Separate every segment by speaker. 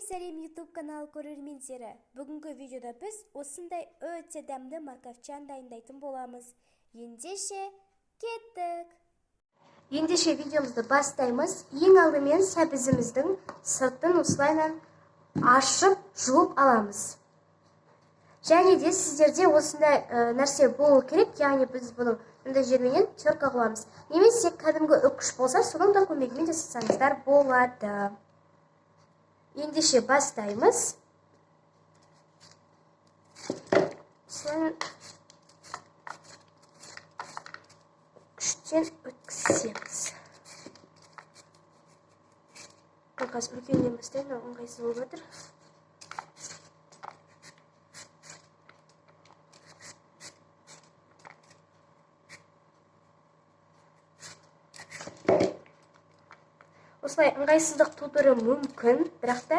Speaker 1: Сәлем YouTube каналы көрермендері. Бүгінгі видеода біз осындай өте дәмді морковчан дайындайтын боламыз. Ендеше кеттік. Ендеше видеомызды бастаймыз. Ең алдымен сәбізіміздің сыртын осылайынан ашып жуып аламыз. Және де сіздерде осындай нәрсе болу керек, яғни біз бұның мындай жерменен терка қыламыз. Немесе кәдімгі үкіш болса, соның да көмегімен жасасаңыздар болады. Ендеше бастаймыз. Осылай күштен өткіземіз. Қазір үлкеннен бастайын, ыңғайсыз болып жатыр. Осылай ыңғайсыздық тудыруы мүмкін, бірақ та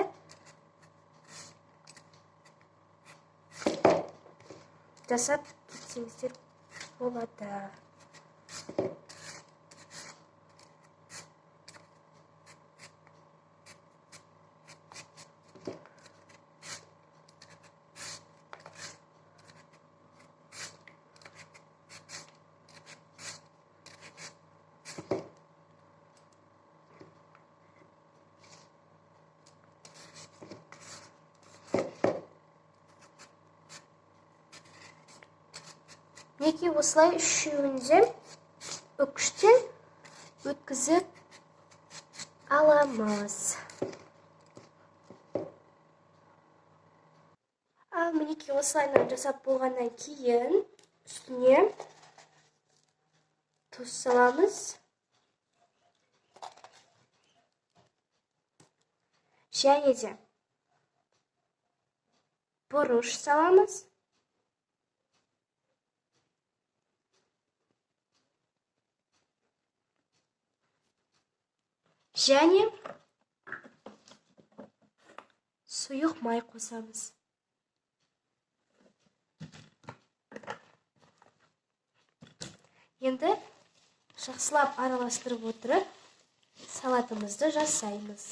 Speaker 1: жасап кетсеңіздер болады. Мінекей осылай үшеуінде үкіштен өткізіп аламыз. Ал мінекей осылайынан жасап болғаннан кейін үстіне тұз саламыз. Және де бұрыш саламыз. Және сұйық май қосамыз. Енді жақсылап араластырып отырып, салатымызды жасаймыз.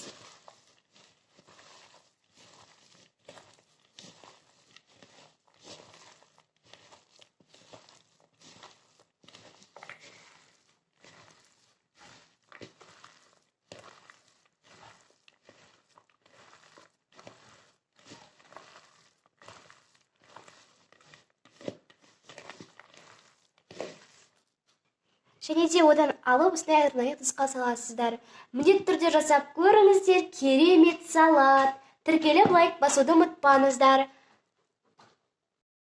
Speaker 1: Және де одан алып осындай арнайы ыдысқа саласыздар. Міндетті түрде жасап көріңіздер, керемет салат. Тіркеліп лайк басуды ұмытпаңыздар.